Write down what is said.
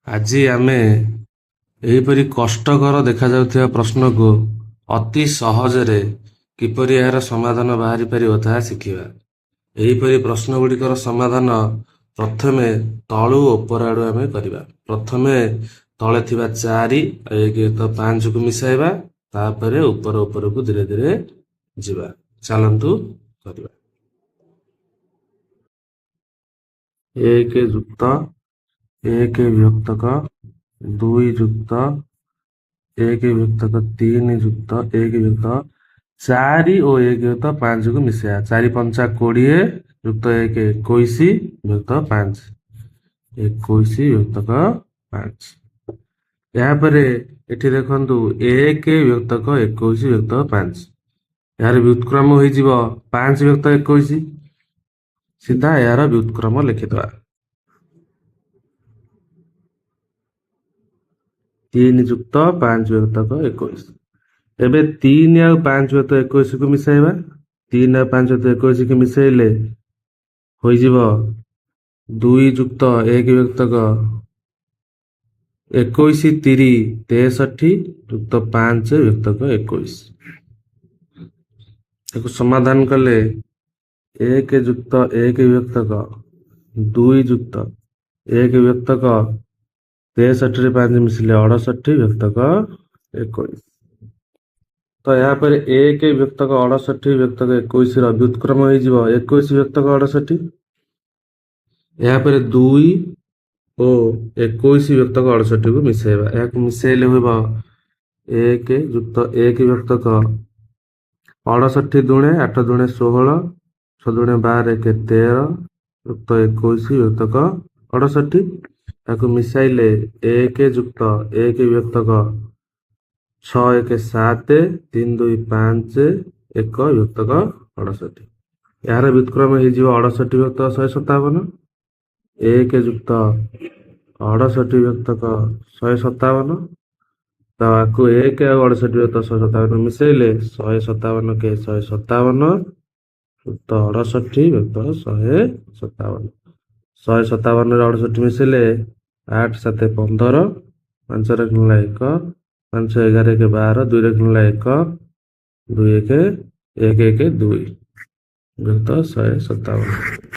ଆଜି ଆମେ ଏହିପରି କଷ୍ଟକର ଦେଖାଯାଉଥିବା ପ୍ରଶ୍ନକୁ ଅତି ସହଜରେ କିପରି ଏହାର ସମାଧାନ ବାହାରି ପାରିବ ତାହା ଶିଖିବା। ଏହିପରି ପ୍ରଶ୍ନ ଗୁଡ଼ିକର ସମାଧାନ ପ୍ରଥମେ ତଳୁ ଉପର ଆଡ଼ୁ ଆମେ କରିବା। ପ୍ରଥମେ ତଳେ ଥିବା 4 1 5କୁ ମିଶାଇବା, ତାପରେ ଉପର ଉପରକୁ ଧୀରେ ଧୀରେ ଯିବା। ଚାଲନ୍ତୁ କରିବା। 1 ଯୁକ୍ତ 1 ବିଭକ୍ତକ 2 ଯୁକ୍ତ 1 ବିଭକ୍ତକ 3 ଯୁକ୍ତ 1 ବିଭକ୍ତ 4 ଓ 1 ବିଭକ୍ତ 5କୁ ମିଶାଇବା। 4 ପଞ୍ଚା 20 ଯୁକ୍ତ 1 21 ବିଭକ୍ତ 5, 21 ବିଭକ୍ତକ 5। ଏହାପରେ ଏଠି ଦେଖନ୍ତୁ 1 ବିଭକ୍ତକ 21 ବିଭକ୍ତ 5, ଏହାର ବ୍ୟୁତ୍କ୍ରମ ହୋଇଯିବ 5 ବିଭକ୍ତ 21। ସିଧା ଏହାର ବ୍ୟୁତ୍କ୍ରମ ଲେଖିଦେବା। 3 ଯୁକ୍ତ 5 ବିଭକ୍ତକ 21। ଏବେ 3 ଆଉ 5 ବିଭକ୍ତ 21କୁ ମିଶାଇବା। 3 ଆଉ 5 ବିଭକ୍ତ 21କୁ ମିଶାଇଲେ ହୋଇଯିବ 2 ଯୁକ୍ତ 1 ବିଭକ୍ତକ 21 ତିରି 63 ଯୁକ୍ତ 5 ବିଭକ୍ତକ 21। ତାକୁ ସମାଧାନ କଲେ 1 ଯୁକ୍ତ 1 ବିଭକ୍ତକ 2 ଯୁକ୍ତ 1 ବିଭକ୍ତକ 63ରେ 5 ମିଶିଲେ 68 ବିଭକ୍ତକ 21। ତ ଏହାପରେ 1 ବିଭକ୍ତକ 68 ବିଭକ୍ତକ 21ର ବ୍ୟୁତ୍କ୍ରମ ହେଇଯିବ 21 ବିଭକ୍ତକ 68। ଏହାପରେ 2 ଓ 21 ବିଭକ୍ତକ 68କୁ ମିଶାଇବା। ଏହାକୁ ମିଶାଇଲେ ହେବ 1 ଯୁକ୍ତ 1 ବିଭକ୍ତକ 68 ଦୁଣେ 8 ଦୁଣେ 16, 6 ଦୁଣେ 12 1 13 ଯୁକ୍ତ 21 ବିଭକ୍ତକ 68। ତାକୁ ମିଶାଇଲେ 1 ଯୁକ୍ତ 1 ବିଭକ୍ତକ 6 1 7 3 2 5 1 ବିଭକ୍ତକ 68। ଏହାର ବ୍ୟୁତ୍କ୍ରମ ହେଇଯିବ 68 ବିଭକ୍ତ 157। 1 ଯୁକ୍ତ 68 ବିଭକ୍ତକ 157। ତ ଆକୁ 1 ଆଉ 68 ବିଭକ୍ତ 157 ମିଶାଇଲେ 157 କେ 157 ଯୁକ୍ତ 68 ବିଭକ୍ତ 157। 157ରେ 68 ମିଶାଇଲେ 8 7 15, 5 କିଣିଲା 1, 5 11 1 12, 2 କିଣିଲା 1, 2 1 1 1 2 ବିଭକ୍ତ 157।